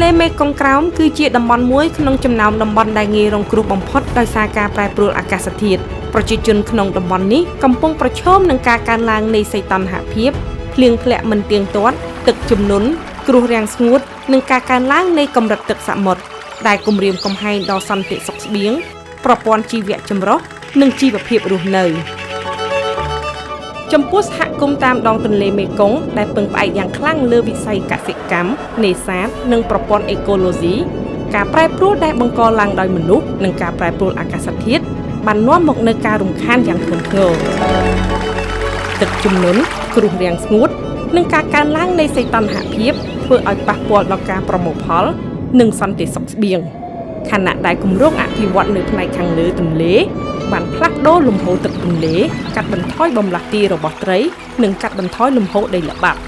ន្លេមេគង្គក្រោមគឺជាតំបន់មួយក្នុងចំណោមតំបន់ដែលងាយរងគ្រោះបំផុតដោយសារការប្រែប្រួលអាកាសធាតុប្រជាជនក្នុងតំបន់នេះកំពុងប្រឈមនឹងការកើនឡើងនៃសីតុណ្ហភាពភ្លៀងធ្លាក់មិនទៀងទាត់ទឹកជំនន់គ្រោះរាំងស្ងួតនិងការកើនឡើងនៃកម្រិតទឹកសមុទ្រដែលគំរាមកំហែងដល់សន្តិសុខស្បៀងប្រព័ន្ធជីវៈចម្រុះនិងជីវភាពរស់នៅចំពោះសហគមន៍តាមដងទន្លេមេគង្គដែលពឹងផ្អែកយ៉ាងខ្លាំងលើវិស័យកសិកម្មនេសាទនិងប្រព័ន្ធអេកូឡូស៊ីការប្រែប្រួលដែលបង្កឡើងដោយមនុស្សនិងការប្រែប្រួលអាកាសធាតុបាននាំមកនូវការរំខានយ៉ាងធ្ងន់ធ្ងរទឹកជំនន់គ្រោះរាំងស្ងួតនិងការកើនឡើងនៃសីតុណ្ហភាពធ្វើឲ្យប៉ះពាល់ដល់ការប្រមូលផលនិងសន្តិសុខស្បៀងខណៈដែលគម្រោងអភិវឌ្ឍនៅផ្នែកខាងលើទន្លេបានផ្លាស់ប្ដូរលំហូរទឹកទន្លេកាត់បន្ថយបំលាស់ទីរបស់ត្រីនិងកាត់បន្ថយលំហូរដីល្បាប់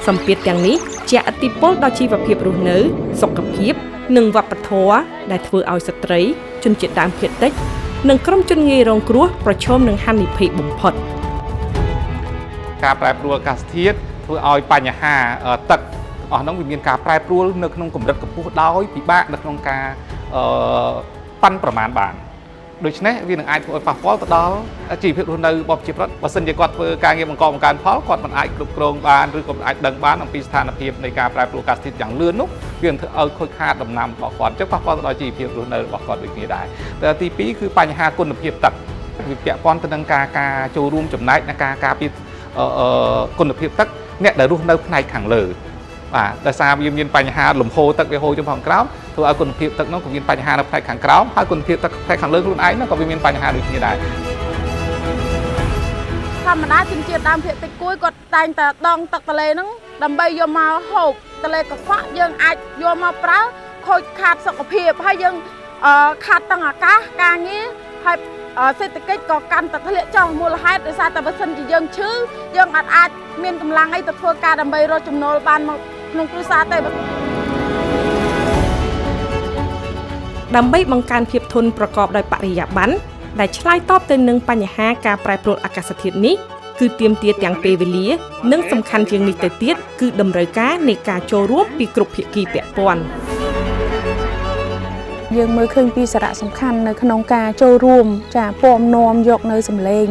សម្ពាធទាំងនេះជះឥទ្ធិពលដល់ជីវភាពរស់នៅសុខភាពនិងវប្បធម៌ដែលធ្វើឲ្យស្ត្រីជនជាតិដើមភាគតិចនិងក្រុមជនងាយរងគ្រោះប្រឈមនឹងហានិភ័យបំផុតការប្រែប្រួលអាកាសធាតុធ្វើឲ្យបញ្ហាទឹកអស់ហ្នឹងវាមានការប្រែប្រួលនៅក្នុងកម្រិតកម្ពស់ដោយពិបាកនៅក្នុងការប៉ាន់ប្រមាណបានដូច្នេះវានឹងអាចធ្វើឲ្យប៉ះពាល់ទៅដល់ជីវភាពរស់នៅរបស់ប្រជាពលរដ្ឋបើសិនជាគាត់ធ្វើការងារបង្កបង្កើនផលគាត់មិនអាចគ្រប់គ្រងបានឬក៏មិនអាចដឹងបានអំពីស្ថានភាពនៃការប្រែប្រួលអាកាសធាតុយ៉ាងលឿននោះវានឹងធ្វើឲ្យខូចខាតដំណាំរបស់គាត់អញ្ចឹងប៉ះពាល់ទៅដល់ជីវភាពរស់នៅរបស់គាត់ដូចគ្នាដែរតែទី2គឺបញ្ហាគុណភាពទឹកវាពាក់ព័ន្ធទៅនឹងការចូលរួមចំណែកในការការពារគុណភាពទឹកអ្នកដែលរស់នៅផ្នែកខាងលើបាទដោយសារវាមានបញ្ហាលំហូរទឹកវាហូរចុះខាងក្រោមធ្វើឲ្យគុណភាពទឹកនោះក៏មានបញ្ហានៅផ្នែកខាងក្រោមហើយគុណភាពទឹកផ្នែកខាងលើខ្លួនឯងនោះក៏វាមានបញ្ហាដូចគ្នាដែរធម្មតាជនជាតិដើមភាគតិចគួយគាត់តែងតែដងទឹកទន្លេហ្នឹងដើម្បីយកមកហូបទន្លេកខ្វក់យើងអាចយកមកប្រើខូចខាតសុខភាពហើយយើងខាតទាំងអាកាសការងារហើយសេដ្ឋកិច្ចក៏កាន់តែធ្លាក់ចុះមូលហេតុដោយសារតែបើសិនជាយើងឈឺយើងអាចមានកម្លាំងអីទៅធ្វើការដើម្បីរកចំណូលបានមកក្នុងគ្រួសារទេដើម្បីបង្កើនភាពធន់ប្រកបដោយបរិយាបន្នដែលឆ្លើយតបទៅនឹងបញ្ហាការប្រែប្រួលអាកាសធាតុនេះគឺទាមទារទាំងពេលវេលានិងសំខាន់ជាងនេះទៅទៀតគឺតម្រូវការនៃការចូលរួមពីគ្រប់ភាគីពាក់ព័ន្ធយើងមើលឃើញពីសារៈសំខាន់នៅក្នុងការចូលរួមចាពំនាំយកនៅសម្លេង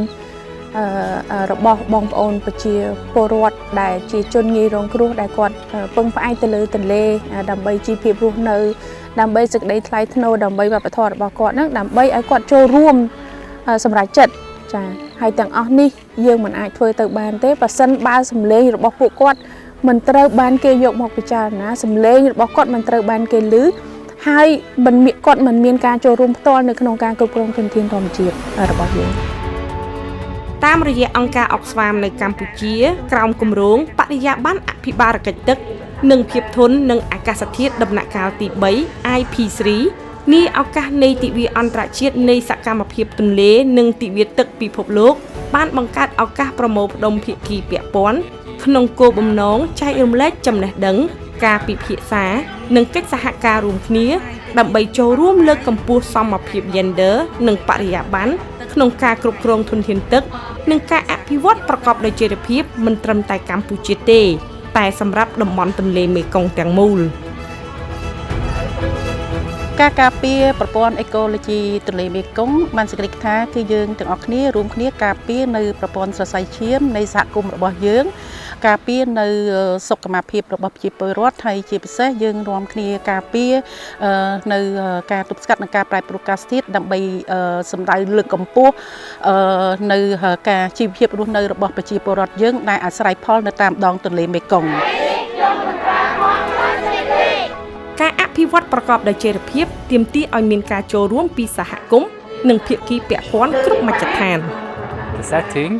របស់បងប្អូនប្រជាពលរដ្ឋដែលជាជនងាយរងគ្រោះដែលគាត់ពឹងផ្អែកទៅលើទន្លេដើម្បីជីវភាពរស់នៅដើម្បីសេចក្តីថ្លៃថ្នូរដើម្បីវប្បធម៌របស់គាត់ហ្នឹងដើម្បីឲ្យគាត់ចូលរួមសម្រេចចិត្តចាហើយទាំងអស់នេះយើងមិនអាចធ្វើទៅបានទេប្រសិនបើសម្លេងរបស់ពួកគាត់មិនត្រូវបានគេយកមកពិចារណាសម្លេងរបស់គាត់មិនត្រូវបានគេឮហើយមិនមានគាត់មិនមានការចូលរួមផ្ទាល់នៅក្នុងការគ្រប់គ្រងធនធានធម្មជាតិរបស់យើងតាមរយៈអង្គការអុកស្វាមនៅកម្ពុជាក្រោមគម្រោងបរិយាបន្នអភិបាលកិច្ចទឹកនិងភាពធន់និងអាកាសធាតុដំណាក់កាលទី3 IP3 នាឱកាសនៃទិវាអន្តរជាតិនៃសកម្មភាពទន្លេនិងទិវាទឹកពិភពលោកបានបង្កើតឱកាសប្រមូលផ្ដុំភាគីពាក់ព័ន្ធក្នុងគោលបំណងចែករំលែកចំណេះដឹងការពិភាក្សានិងកិច្ចសហការរួមគ្នាដើម្បីចូលរួមលើកកម្ពស់សមភាព Gender និងបរិយាបន្នក្នុងការគ្រប់គ្រងធនធានទឹកនិងការអភិវឌ្ឍប្រកបដោយចីរភាពមិនត្រឹមតែកម្ពុជាទេតែសម្រាប់តំបន់ទន្លេមេគង្គទាំងមូលការការពារប្រព័ន្ធអេកូឡូជីទន្លេមេគង្គបានសេចក្តីថាគឺយើងទាំងអស់គ្នារួមគ្នាការពារនៅប្រព័ន្ធសរសៃឈាមនៃសហគមន៍របស់យើងការពារនៅសុខុមាលភាពរបស់ប្រជាពលរដ្ឋហើយជាពិសេសយើងរួមគ្នាការពារនៅការទប់ស្កាត់និងការប្រែប្រួលអាកាសធាតុដើម្បីសម្ដៅលើកកម្ពស់នៅការជីវភាពរស់នៅរបស់ប្រជាពលរដ្ឋយើងដែលអាស្រ័យផលនៅតាមដងទន្លេមេគង្គការអភិវឌ្ឍប្រកបដោយចីរភាពទាមទារឲ្យមានការចូលរួមពីសហគមន៍និងភាគីពាក់ព័ន្ធគ្រប់មជ្ឈដ្ឋាន The setting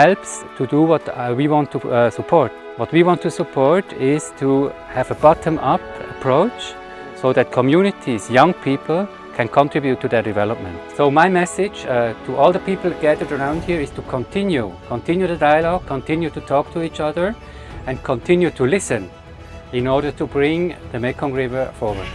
helps to do what we want to support. What we want to support is to have a bottom-up approach so that communities, young people can contribute to their development. So my message to all the people gathered around here is to continue the dialogue, continue to talk to each other and continue to listen in order to bring the Mekong River forward.